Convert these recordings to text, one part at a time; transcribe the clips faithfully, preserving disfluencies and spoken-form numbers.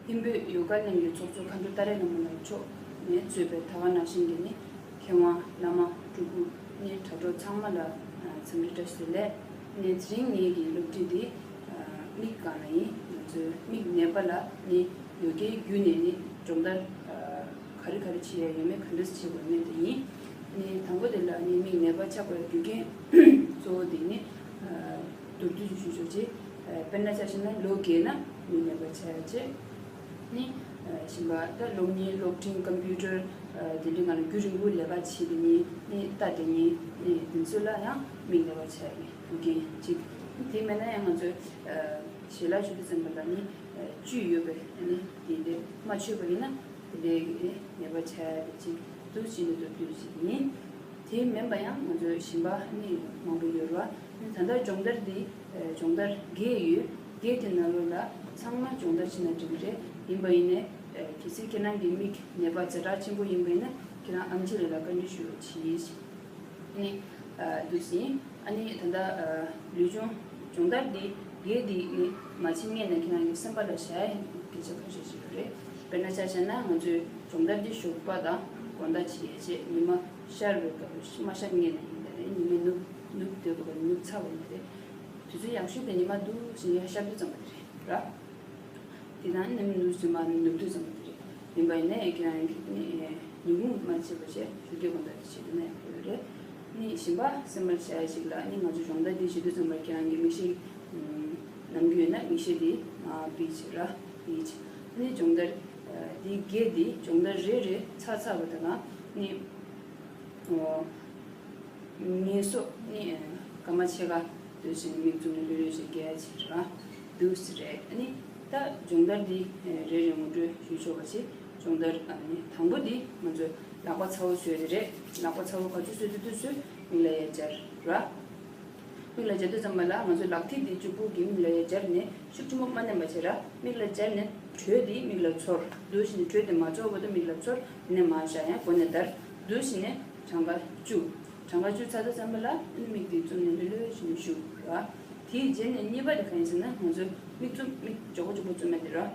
ཧིན་བོད་ཡོ་ག་གླིང་གི་ཚོགས་གཙོ་མཁའ་འགྲོ་ཏཱ་རེ་ལྷ་མོ་ལགས་མཆོག་ནས་གཙོས་པའི་ད་ག་ནང་བཞིན་གྱི་ནི་མཁས་དབང་བླ་མ་སྤྲུལ་སྐུ་ནི་དྲ་གྲོགས་ཚང་མ་ལ་འཚམས་འདྲི་བཀྲ་ཤིས་བདེ་ལེགས། ནི་དེ་རིང་ངེད་ཀྱི་སློབ་ཁྲིད་འདི་མིག་སྒང་ལ་ཡིན། ང་ཚོའི་མིག་ནད་པ་ལ་ནི་ཡོ་གའི་བརྒྱུད་ནས་ནི་སྦྱོང་བརྡར་ག་རེ་ག་རེ་བྱེད་ཡ་ཡོད་མེད་ག་འདྲས་བྱེད་དགོས་མེད་དེ་ཡིན། ནི་དང་པོ་དེ་ལ་ནི་མིག་ནད་པ་ཆགས་པའི་རྒྱུ་རྐྱེན་གཙོ་བོ་དེ་ནི་མདོར་བསྡུས་ཞུ་ཆོག་ཅིག་དཔེར་ན་ཆ་བཞག་ན་ལོ་རྒས་ན་མིག་ནད་པ་ཆགས་ཡ་བྱེད། ནི་གཞན་པ་ད་གློག་བརྙན་གློག་འཕྲིན་ཀམ་པུ་ཊར་དེ་འདྲའི་ངང་རྒྱུན་རིང་པོ་ལས་ཀ་བྱེད་པ་ཡིན། ནི་ལྟ་དེ་ཡིན། ནི་དེ་ཚོ་ལ་ཡང་མིག་ནད་པ་ཆགས་ཡ་རྒྱུ་རྐྱེན་གཅིག་དེ་མེད་ན་ཡང་ང་ཚོས་ཞལ་ལག་མཆོད་དུས་ཙམ་པ་ལ་ནི་བཅུད་ཡོད་པའི་ནི་དེ་འདྲ་མ་མཆོད་པ་ཡིན་ན་དེ་འདྲའི་ནད་པ་ཆགས་ཡ་དེ་གཅིག་འདུག་ཅིག་ནི་མདོར་བསྡུས་ཅིག་ཡིན། དེ་མིན་པ་ཡང་ང་ཚོའི་གཞན་པ་ནི་མང་པོ་ཡོད་རེད་བ། ད་ལྟ་སྦྱོང་བརྡར་འདི་སྦྱོང་བརྡར་བརྒྱད་ཡོད། བརྒྱད་དེ་ནང་ལོགས་ལ་ཚང་མ་སྦྱོང་བརྡར་བྱེད་ན་འགྲིག་གི་རེད། ཡིན་པ་ཡིན་ནའི་གལ་སྲིད་ཁྱེད་རང་གི་མིག་ནད་པ་ཛ་དྲག་ཆེན་པོ་ཡིན་པ་ཡིན་ན་ཁྱེད་རང་ཨེམ་ཆི་ལགས་ལ་བཀའ་འདྲི་ཞུ་རོགས་གྱིས། ནི་འདུག་ཟིན། ཨ་ནི་ད་ལྟ་ལུས་སྦྱོང་སྦྱོང་བརྡར་འདི་བརྒྱད་འདི་ནི་མ་བྱེད་སྔོན་ནས་ཁྱེད་རང་གི་སེམས་པ་ལ་བཞག་ཡ་སྐད་ཆ་ཁ་ཤས་ཤིག་ཡོད་རེད། དཔེར་ན་ཆ་བཞག་ན་ང་ཚོས་སྦྱོང་བརྡར་འདི་ཞོགས་པ་དང་དགོང་དག་བྱེད་ཡ་བྱེད། ཉི་མ་ཤར་བའི་སྐབས་མ་ཤར་སྔོན་ནས་ཡིན་པ་རེད། ཉི་མ་ནུབ་ནུབ་སྡོད་དགོས་པ་ནུབ་ཚར་བ་ཡིན་པ་རེད། དུས་ཚོད་ཡག་ཤོས་དེ་ཉི་མ་འདུག་ཟིན་ཡ་ཤར་དུས་ཙམ་པ་དེ་རེད་ར། དེ་དང་ནམ་ནུབ་ཚུན་མ་ནུབ་དུས་ཙམ་པ་དེ་རེད། ཡིན་པ་ཡིན་ན་ཁྱེད་རང་གིས་ནི་ཉུང་ངུ་མ་བྱེད་པ་བྱས་ཞོགས་ཀས་དགོང་དག་དེ་བྱེད་དུས་ན་ཡག་པོ་ཡོད་རེད། ནི་གཞན་པ་སེམས་པར་བྱ་ཡ་ཞིག་ལ་ནི་ང་ཚོ་སྦྱོང་བརྡར་འདི་བྱེད་དུས་ཙམ་པར་ཁྱེད་རང་གིས་མིག་ཤེལ་ནམ་རྒྱུན་ཡོད་ན་མིག་ཤེལ་དེ་མར་ཕུད་བྱེད་ར་ཕུད་བྱེད། ནི་སྦྱོང་བརྡར་འདི་བརྒྱད་དེ་སྦྱོང་བརྡར་རེ་རེ་ཚར་ཚར་བ་དང་ནི། ངལ་གསོ་ནི་སྐར་མ་ཕྱེད་ཀ་དུས་ཕྱིན་མིག་བཙུམ་ནས་ལྷོད་ལྷོད་བྱས་རྒྱག་ཡ་བྱེད་ར་འདུག་སེ་རེད། ཨ་ནི་ད་སྦྱོང་བརྡར་འདི་རེ་རེ་ངོ་སྤྲོད་ཞུ་ཆོག་པ་བྱེད། སྦྱོང་བརྡར་ཨ་ནི་དང་པོ་འདི་ང་ཚོས་ལག་པ་ཚ་བོ་བཟོས་དེ་རེད། ལག་པ་ཚ་བོ་ག་ཚོད་བཟོས་དུས་དུས་ཚོད་མིག་ལ་ཡ་སྦྱར་ར། མིག་ལ་སྦྱར་དུས་ཙམ་པ་ལ་ང་ཚོས་ལག་མཐིལ་འདི་གཅིག་པུ་གིས་མིག་ལ་ཡ་སྦྱར་ནས་ཤུགས་ཆེན་པོ་མ་མནན་པ་བྱེད་ར། མིག་ལ་སྦྱར་ནས་དྲོད་འདི་མིག་ལ་ཚོར། འདུག་བྱས་ནས་དྲོད་འདི་མ་ཚོར་བར་དུ་མིག་ལ་ཚོར། དེ་ནས་མར་བཞག་ཡང་མགོ་ནས་བརྡར། འདུག་བྱས་ནས་གྲངས་ཀ་བཅུ། གྲངས་ཀ་བཅུ་ཚར་དུས་ཙམ་པ་ལ་ཨ་ནི་མིག་འདི་བཙུམ་ནས་ལྷོད་ལྷོད་བྱས་ནས་བཞུགས་ར། དེའི་རྗེས་ནས་གཉིས་པ་དེ་གང་ཡིན་ཟེར་ན་ང་ཚོས་མིག་བཙུམ་མིག་མགྱོགས་པོ་མགྱོགས་པོ་བཙུམ་ཡ་དེ་ར།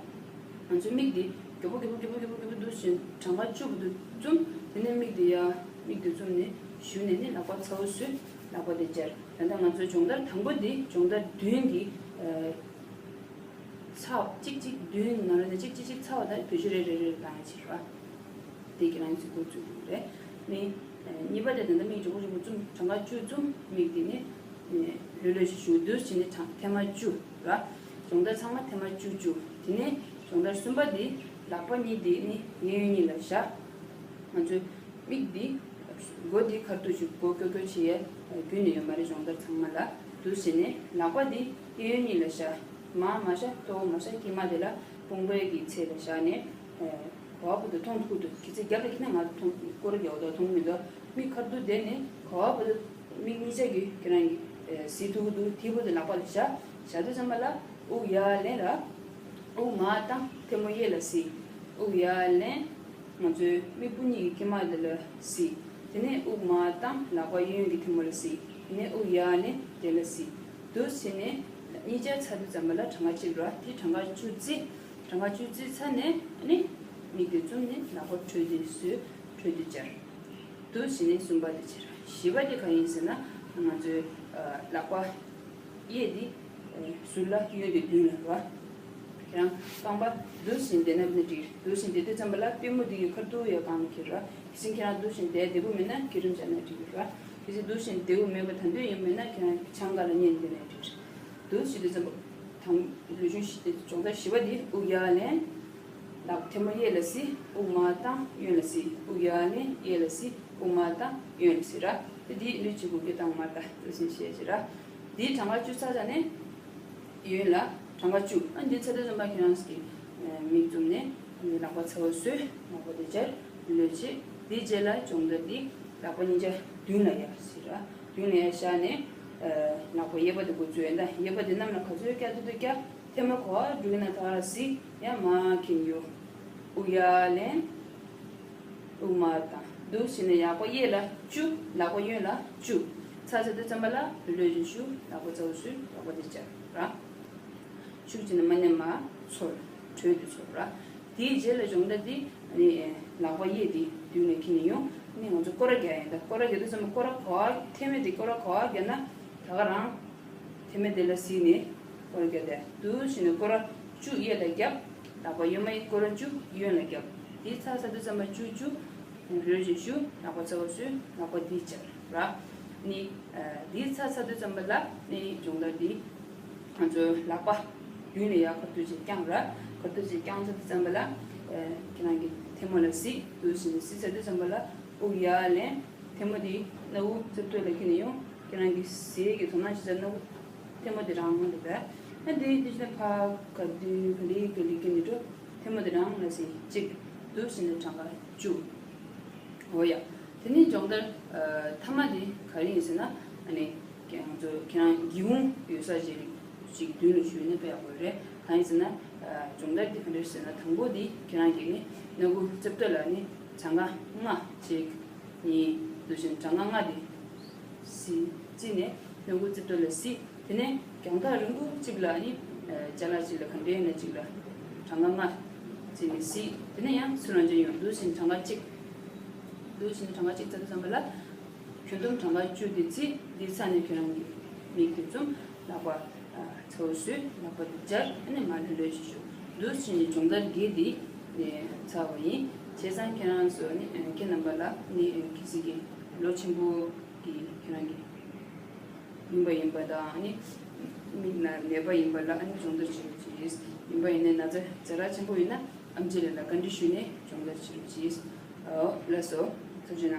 ང་ཚོའི་མིག་འདི་མགྱོགས་པོ་མགྱོགས་པོ་མགྱོགས་པོ་མགྱོགས་པོ་མགྱོགས་པོ་འདུག་བྱས་ནས་གྲངས་ཀ་བཅུ་བར་དུ་བཙུམ། དེ་ནས་མིག་འདི་ཡར་མིག་འདི་བཙུམ་ནས་གཞུག་ནས་ནི་ལག་པ་ཚ་བོ་བཟོས། ལག་པ་འདི་སྦྱར། ད་ལྟ་ང་ཚོའི་སྦྱོང་བརྡར་དང་པོ་འདི་སྦྱོང་བརྡར་བདུན་གྱི་ཚར་གཅིག་གཅིག་བདུན་ནང་ལ་ནས་གཅིག་གཅིག་གཅིག་ཚར་བ་དང་བེད་སྤྱོད་རེ་རེ་རེ་རེ་བཏང་ཡ་བྱེད་རོགས། དེ་ཁྱེད་རང་ཚོས་འགོ་བཙུགས་དགོས་རེད། ནི་གཉིས་པ་དེ་ད་ལྟ་མིག་མགྱོགས་པོ་མགྱོགས་པོ་བཙུམ། གྲངས་ཀ་བཅུ་བཙུམ། མིག་དེ་ནི་ལྷོད་ལྷོད་ཞིག་བཞུགས། འདུག་བྱས་ནས་གྲངས་ཐེངས་མ་བཅུ་ར། སྦྱོང་བརྡར་ཚང་མ་ཐེངས་མ་བཅུ་བཅུ། དེ་ནས་སྦྱོང་བརྡར་གསུམ་པ་དེ་ལག་པ་གཉིས་དེ་ནི་གཡས་གཡོན་གཉིས་ལ་བཞག་ང་ཚོས་མིག་འདི་མགོ་འདི་ཁ་ཐུག་ཅིག་མགོ་ཀྱོག་ཀྱོག་བྱེད་ཡས་རྒྱུན་ནས་ཡོད་མ་རེད། སྦྱོང་བརྡར་ཚང་མ་ལ། འདུག་བྱས་ནས་ལག་པ་འདི་གཡས་གཡོན་གཉིས་ལ་བཞག་མར་མ་བཞག་མཐོ་བོ་མ་བཞག་དཀྱིལ་མ་དེ་ལ་དཔུང་པའི་གི་ཚད་ལ་བཞག་ནས་གོ་བ་བར་དུ་མཐོང་ཐུབ་ཐུབ། གལ་སྲིད་རྒྱབ་ལ་འཁྱེར་ན་ང་ཚོ་མཐོང་སྐོར་རྒྱག་འོ་དོ་མཐོང་མི་འདུག་མིག་ཁ་ཐུག་བསྡད་ནས་གོ་བ་བར་དུ་མིག་གཉིས་ཆ་གི་ཁྱེད་རང་གི་གཟིགས་ཐུབ་ཀྱི་འདུག་དེ་བར་དུ་ལག་པ་ལ་བཞག་བཞག་དུས་ཙམ་པ་ལ་དབུགས་ཡར་ལེན་ར། དབུགས་མར་བཏང་། ཐལ་མོ་གཡས་ལ་གཟིགས། དབུགས་ཡར་ལེན། ང་ཚོའི་མིག་སྤུ་གཉིས་ཀྱི་དཀྱིལ་མ་དེ་ལ་གཟིགས། དེ་ནས་དབུགས་མར་བཏང་། ལག་པ་གཡས་གཡོན་གྱི་ཐལ་མོ་ལ་གཟིགས། དེ་ནས་དབུགས་ཡར་ལེན། དེ་ལ་གཟིགས། འདུག་བྱས་ནས་གཉིས་ཆ་ཚར་དུས་ཙམ་པ་ལ་གྲངས་ཀ་གཅིག་རེད་བ། དེ་གྲངས་ཀ་བཅུ་བརྩི། གྲངས་ཀ་བཅུ་བརྩི་ཚར་ནས་ཨ་ནི་མིག་དེ་བཙུམ་ནས་ལག་པ་འཕྲོད་དེ་བཟོས། འཕྲོད་དེ་སྦྱར། འདུག་བྱས་ནས་གསུམ་པ་དེ་བྱེད་ར། བཞི་པ་དེ་གང་ཡིན་ཟེར་ན་ང་ཚོའི་ལག་པ་གཡས་དེ་ཟུར་ལ་གཡོན་དེ་མདུན་ལ་རེད་བ། ཁྱེད་རང་རྐང་པ་འདུག་བཞིན་བསྡད་ན་ནི་འགྲིག་འདུག་བཞིན་བསྡད་དུས་ཙམ་པ་ལ་པུས་མོ་འདི་ཡི་ཁ་ཐུག་ཡ་གང་ལ་འཁྱེར་ར། དེ་བཞིན་ཁྱེད་རང་འདུག་བཞིན་བསྡད་བདེ་པོ་མེད་ན་འཁྱེར་རིམ་བྱས་ན་འགྲིག་གི་ར། དེ་བཞིན་འདུག་བཞིན་བདེ་པོ་མེད་པ་ད་དུང་ཡིན་མེད་ན་ཁྱེད་རང་ཆང་ག་ལ་ཉན་བསྡད་ན་འགྲིག་འདུག་བྱེད་དུས་ཙམ་པ་དང་ལུས་སྦྱོང་བཞི་སྦྱོང་བརྡར་བཞི་པ་འདི་དབུགས་ཡར་ལེན། ལག་ཐལ་མོ་གཡས་ལ་གཟིགས། དབུགས་མར་བཏང་གཡོན་ལ་གཟིགས། དབུགས་ཡར་ལེན་གཡས་ལ་གཟིགས། དབུགས་མར་བཏང་གཡོན་ལ་གཟིགས་ར། དེ་འདི་ལུས་གཅིག་པུ་སྐད་བཏང་མར་བཏང་འདུག་བཞིན་བཤད་བྱེད་ར། འདིའི་གྲངས་ཀ་བཅུ་ཚར་ཙ་ནས། གཡོན་ལ་གྲངས་ཀ་བཅུ། ཨ་འདི་ཚར་དུས་ཙམ་པ་ཁྱེད་རང་གིས་མིག་བཙུམ་ནས་ལག་པ་ཚ་བོ་བཟོས། ལག་པ་དེ་སྦྱར་ལྷོད་བྱེད། དེའི་རྗེས་ལ་སྦྱོང་བརྡར་འདི་ལག་པ་གཉིས་ཆ་མདུན་ལ་ཡར་གཟིགས་ར། མདུན་ལ་ཡར་བཞག་ནས་ལག་པ་གཡས་པ་དེ་འགོ་བཙུགས་ཡོད་ད། གཡས་པ་དེ་གནམ་ལ་ག་ཚོད་བཀྱག་ཐུབ་ཐུབ་བཀྱག་ཐལ་མོ་ག་པར་འགྲོ་གི་ན་ད་ག་ར་གཟིགས། ཡང་མར་འཁྱེར་ཡོང་། དབུགས་ཡར་ལེན། དབུགས་མར་བཏང་། འདུག་བྱས་ནས་ལག་པ་གཡས་ལ་བཅུ། ལག་པ་གཡོན་ལ་བཅུ། ཚར་ཚར་དུས་ཙམ་པ་ལ་ལྷོད་ལྷོད་བྱས་བཞུགས། ལག་པ་ཚ་བོ་བཟོས། ལག་པ་དེ་སྦྱར་ར། ཤུགས་ཀྱིས་ནི་མ་ཉམས་པ་ཚོར། གྲོལ་དུ་ཆོག་ར། དེའི་རྗེས་ལ་སྦྱོང་བརྡར་དེ་ནི་ལག་པ་གཡས་དེ་མདུན་ལ་འཁྱེར་ནས་ཡོང་། ནི་ང་ཚོ་སྐོར་ར་རྒྱག་ཡིན། ད་སྐོར་ར་རྒྱག་དུས་ཙམ་པ་སྐོར་ར་ག་པར་ཐེམ་མེ་དེ་སྐོར་ར་ག་པར་རྒྱག་ན་ད་ག་རང་ཐེམ་མེ་དེ་ལ་གཟིགས་ནས་སྐོར་ར་རྒྱག་དེ་འདུག་བྱས་ནས་སྐོར་ར་བཅུ་གཡས་ལ་རྒྱབ། ལག་པ་གཡོན་མ་ཡི་སྐོར་ར་བཅུ་གཡོན་ལ་རྒྱབ། དེ་ཚར་ཚར་དུས་ཙམ་པ་བཅུ་བཅུ་རེ་རེ་བཞིན་ཞུ། ལག་པ་ཚ་བོ་བཟོས། ལག་པ་དེ་སྦྱར་ར། ནི་དེ་ཚར་ཚར་དུས་ཙམ་པ་ལ་ནི་སྦྱོང་བརྡར་དེ་ང་ཚོའི་ལག་པ་མདུན་ལ་ཡར་ཁ་ཐུག་ཅིག་བརྐྱངས་ར། ཁ་ཐུག་ཅིག་བརྐྱངས་ཚར་དུས་ཙམ་པ་ལ་ཁྱེད་རང་གི་ཐལ་མོ་ལ་གཟིགས། འདུག་བྱས་ནས་གཟིགས་ཚར་དུས་ཙམ་པ་ལ་དབུགས་ཡར་ལེན། ཐལ་མོ་དེ་སྣ་བུག་རྩེ་ཏོག་ལ་འཁྱེར་ནས་ཡོང་། ཁྱེད་རང་གི་ཟས་ཀྱི་དོ་སྣང་བྱེད་ས་སྣ་བུག་ཐལ་མོ་དེ་རང་ལ་བས། ཨ་དེ་དེ་བཞིན་ཕར་ག་དུས་ག་ལེ་ག་ལེ་འཁྱེར་ནས་འགྲོ། ཐལ་མོ་དེ་རང་ལ་གཟིགས། གཅིག་འདུག་བྱས་ནས་གྲངས་ཀ་བཅུ། འོ་ཡ། དེ་ནས་སྦྱོང་བརྡར་ཨ་མཐའ་མ་དེ་ག་རེ་ཡིན་ཟེར་ན། ཨ་ནི་ང་ཚོ་ཁྱེད་རང་སྒེའུ་ཁུང་ཡོད་ས་ཅིག་ཅིག་མདུན་ལ་ཞུས་ན་དཔེ་ཡག་པོ་རེད། གང་ཡིན་ཟེར་ན་ཨ་སྦྱོང་བརྡར་དེ་ག་འདྲ་ཟེར་ན། དང་པོ་དེ་ཁྱེད་རང་གིས་ནི་སྣ་བུག་རྩེ་ཏོག་ལ་ནི་གྲངས་ཀ་ལྔ་གཅིག་གཉིས། འདུག་བྱས་ནས་གྲངས་ཀ་ལྔ་དེ་གཟིགས་བརྩིས་ནས་སྣ་བུག་རྩེ་ཏོག་ལ་གཟིགས། དེ་ནས་རྒྱང་ཐག་རིང་པོ་གཅིག་ལ་ནི་ཨ་ཅ་ལག་ཅིག་ལ་ག་འདྲ་ཡིན་ན་ཅིག་ལ་གྲངས་ཀ་ལྔ་བརྩིས་ནས་གཟིགས། དེ་ནས་ཡང་ཚུར་རང་བྱོན་ཡོང་། འདུག་བྱས་ནས་གྲངས་ཀ་གཅིག་འདུག་བྱས་ནས་གྲངས་ཀ་གཅིག་ཚར་དུས་ཙམ་པ་ལ་ཁྱོན་བསྡོམས་གྲངས་ཀ་བཅུ་དེ་བརྩིས། དེའི་ཚར་ནས་ཁྱེད་རང་གི་མིག་དེ་བཙུམ། ལག་པ་ཨ་ཚ་བོ་བཟོས། ལག་པ་དེ་སྦྱར། ཨ་ནི་མར་ལྷོད་ལྷོད་ཅིག་བཞུགས། འདུག་བྱས་ནས་སྦྱོང་བརྡར་བརྒྱད་དེ་ནས་ཚར་བ་ཡིན། བྱས་ཙང་ཁྱེད་རང་ཚོ་ནི་ཨ་ཁྱེད་རྣམ་པ་ལ་ནི་ཨ་གལ་སྲིད་ཀྱི་ལོ་ཆེན་པོ་གི་ཁྱེད་རང་གི་ཡིན་པ་ཡིན་པ་དང་ནི་མི་ན་ནད་པ་ཡིན་པ་ལ་ཨ་ནི་སྦྱོང་བརྡར་བྱེད་རོགས་གྱིས། ཡིན་པ་ཡིན་ནའི་ན་ཚ་ཛ་དྲག་ཆེན་པོ་ཡིན་ན་ཨེམ་ཆི་ལགས་ལ་བཀའ་འདྲི་ཞུས་ནས་སྦྱོང་བརྡར་བྱེད་རོགས་གྱིས། ཨོ་ལགས་སོ། ཐུགས་རྗེ་གནང་།